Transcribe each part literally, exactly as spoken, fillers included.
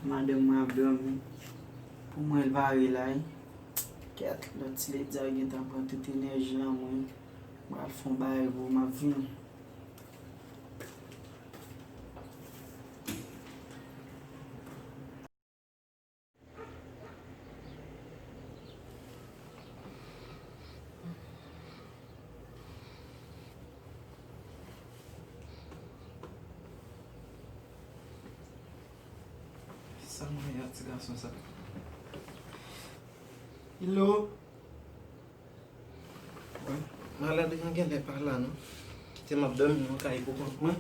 Madanm mwen ap dòmi. Pou mwen, l pa rele la, wi. Kèt, lòt ti lady a gentan pran tout enèji an mwen. Mwen al fè yon bagay pou m ap vini. Sa mwen a ti gason sa. Hello. Malad lan genlè pa la non. Kite m ap dòmi nan kay pou kont mwen.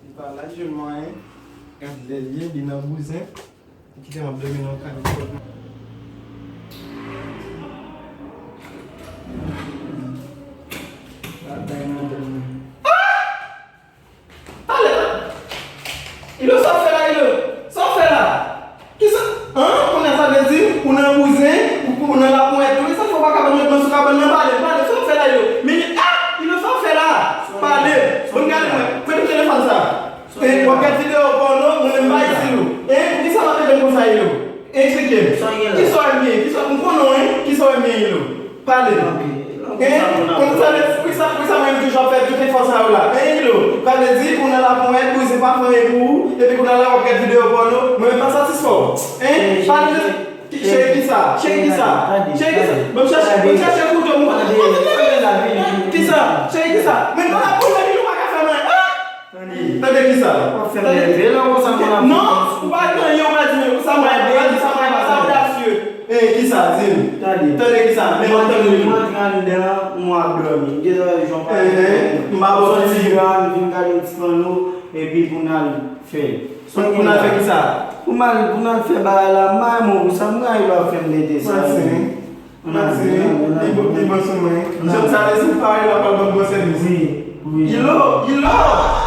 Li pa la, je mwen. Gad lè l ye, li nan bouzen. Kite m ap dòmi nan kay pou kont mwen. Bagay nan dòmi. Pale! Ilo, sa w fè la, Ilo? Sa w fè la? Kisa? An? Kounye a sa vle di ou nan bouzen, ou, ou nan laponyèt tou, e sa fè w pa ka ban m repons sou kabann nan? Pale, pale, sa w fè la, Ilo? Men, ah! Ilo, sa w fè la? Pale! Bon, gade mwen, prete m telefòn sa. E, w ap gad videyo pòno, mwen menm m pa isi, Ilo. E, poukisa w ap ede m konsa, Ilo? Eksplike m. Kisa w ap gen? Kisa w ap gen? Kisa w ap gen? Kisa w ap gen, Ilo? Pale. Hein? Konn sa vle, poukisa, poukisa mwen toujou ap fè tout efò sa yo la? Hein, Ilo? Sa vle di, ou nan laponyèt, bouzen pa fè anyen pou ou, epi kounye a la w ap gad videyo pòno, mwen menm pa satisfè w. Hein? Pale de, cheri, kisa? Cheri, kisa? Cheri, kisa? Ban m chèche, ban m chèche kouto, mwen. Kisa? Cheri, kisa? Men nan laponyèt, Ilo pa ka fè m anyen. Ah! Tande kisa? W ap fè m nève lè w konsa, mwen ap... Non, ou pa gen anyen, ou pa di sa mwen ap di, sa mwen ap di, sa odasye. Eh, kisa? Di m. Tande. Tande kisa? Men w ap tande li. Mwen antre anndan, mwen ap dòmi. M te tande jan w pale. Eh, m pa bon ti gra, m vin gade yon ti pòno, epi pou n al fè. Pou n al fè kisa? Pou m al, pou n al fè bagay la, m pa renmen w pou sa, m rayi lè w ap fè m tete sa. Mwen di, li bon, li bon sou mwen. Jan sa vle di, m pa wè l ap al ban m bon sèvis. Wi, wi. Ilo, Ilo,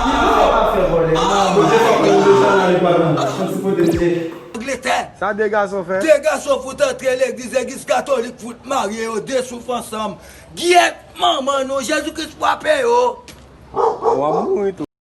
Ilo. Pa fè vòlè, non. Kote fòk nou de chanèl li pa nan. Yon ti pote m te. Angletè. Sa de gason fè? De gason fout antre legliz, legliz katolik fout marye yo, de souf ansanm. Gyèt manman nou, Jezi Kris frape yo. W ap mouri tou.